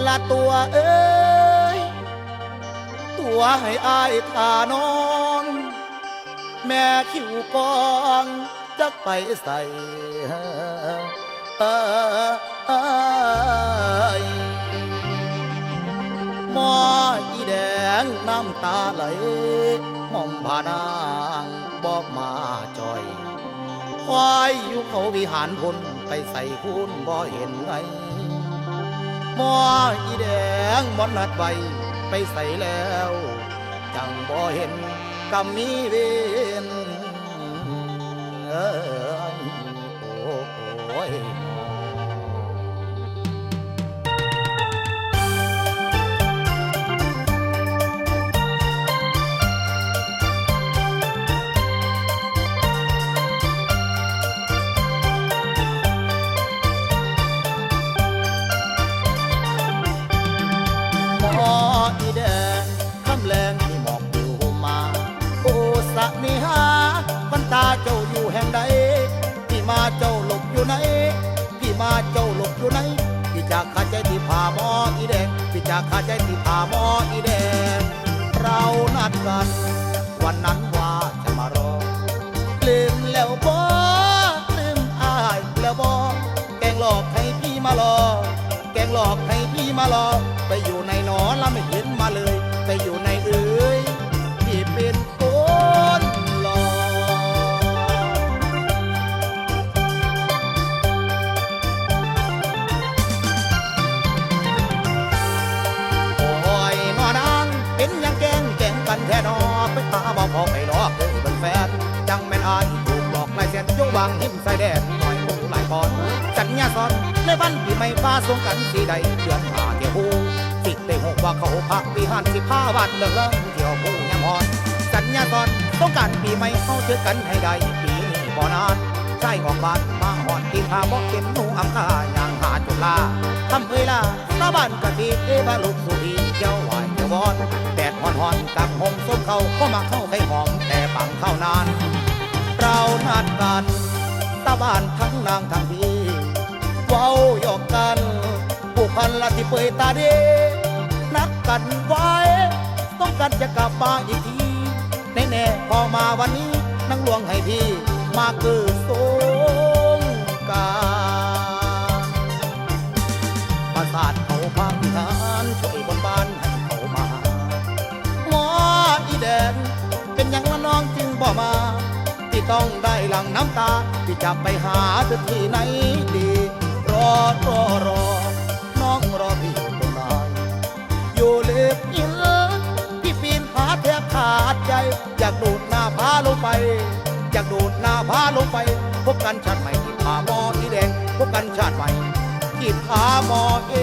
ລະຕົວເອີຍ ຕົວໃຫ້ອ້າຍຂ້ານອນ ແມ່ຄິວກອງຈັກໄປໃສ ເອີຍ ໝໍອີແດງນ້ຳຕາໄຫຼ ໝໍ້າພານາງບອກມາຈ່ອຍ ຄອຍຢູ່ເຂົາວິຫານພຸ້ນ ໄປໃສພຸ້ນບໍ່ເຫັນໄງ ໝໍອີແດງໝໍນັດໄວ້ ໄປໃສແລ້ວ ຈັ່ງບໍ່ເຫັນກຳມີເວນ ເອີຍ ໂອ້ຍ ໝໍອີແດງ ຄ່ຳແລງມີໝອກປິວມາ ໂອ ສະເນຫາ ວັນຕາເຈົ້າຢູ່ແຫ່ງໃດ? ພີ່ມາເຈົ້າຫຼົບຢູ່ໃນ ພີ່ມາເຈົ້າຫຼົບຢູ່ໃນ ພີ່ຈາກຄາໃຈທີ່ພາໝໍອີແດງ ພີ່ຈາກຄາໃຈທີ່ພາໝໍອີແດງ ເຮົານັດກັນ ວັນນັ້ນວ່າຈະມາລໍ ລືມແລ້ວບໍ? ລືມອ້າຍແລ້ວບໍ? ແກງຫຼອກໃຫ້ພີ່ມາລໍ ແກງຫຼອກໃຫ້ພີ່ມາລໍ ໄປຢູ່ໃນໜໍລະມາເຫັນມາເລີຍ ໄປຢູ່ໃນເອີຍ ພີ່ເປັນຄົນຫຼອກ ໂອ້ຍ ໜໍນາງ ເປັນຫຍັງແກ້ງແກງກັນແທ້ໜໍ ໄປຫາເວົ້າເວົ້າໄປຫຼອກເອີຍເບິ່ງແຟນ ຈັ່ງແມ່ນອ້າຍຖືກຫຼອກຫຼາຍແສນ ຢູ່ຫວ່າງຮິມຊາຍແດນ ໜ້ອຍໝູ່ຫຼາຍກ່ອນ ສັນຍາສອນ ໃນວັນປີໃໝ່ ຟ້າສົງການຊິໄດ້ ເດືອນຫ້າທ່ຽວພູ ຊິໄດ້ຮູ້ວ່າເຂົາພະວິຫານ ຊິພາບ້ານເມືອງເລີງ ທ່ຽວພູຍາມຮ້ອນ ສັນຍາສອນ ສົງການປີໃໝ່ ເຮົາເຈີກັນໃຫ້ໄດ້ ປີນີ້ບໍ່ນານ ຊາຍອອກບ້ານມາຮອດ ກິນຂ້າວບໍ່ເຕັມໜູອຳຄ່າ ຍ່າງຫາຈຸດລາ ຄຳເອີຍລາ ສາບານກະຕິເອບາລຸກສູ່ພີ ທ່ຽວໄຫວ້ທ່ຽວວອນ ແດດຮ້ອນໆ ກາງຫົ່ມຊົມເຂົ້າ ຄວາມມັກເຮົາໄຄຫອມ ແຕ່ບາງຄາວນານ ເຮົານັດກັນ ຕາບ້ານທັງນາງທັງພີ່ ເວົ້າຢອກກັນ ຜູກພັນລະທີ່ເປີຍຕາເດ ນັດກັນໄວ້ ຕ້ອງການຈະກັບມາອີກທີ ແນ່ໆ ພໍມາວັນນີ້ ນາງຫຼວງໃຫ້ພີ່ມາຄືສົງການ ປາສາດເຂົາພະວິຫານ ຊ່ວຍບົນບານໃຫ້ເຂົາມາ ໝໍອີແດງ ເປັນຫຍັງລະນ້ອງຈຶ່ງບໍ່ມາ? ທີ່ຕ້ອງໄດ້ຫຼັ່ງນ້ຳຕາ ທີ່ຈະໄປຫາເທື່ອທີ່ໃນດີ ລໍ ລໍ ລໍ ນ້ອງລໍພີ່ຢູ່ຕົງນັ້ນ ຢູ່ເລບຫີນ ພີ່ປີນຫາແທບຂາດໃຈ ຢາກໂດດໜ້າຜາລົງໄປ ຢາກໂດດໜ້າຜາລົງໄປ ພົບກັນຊາດໃໝ່ ທີ່ຜາໝໍອີແດງ ພົບກັນຊາດໃໝ່ ທີ່ຜາໝໍເອ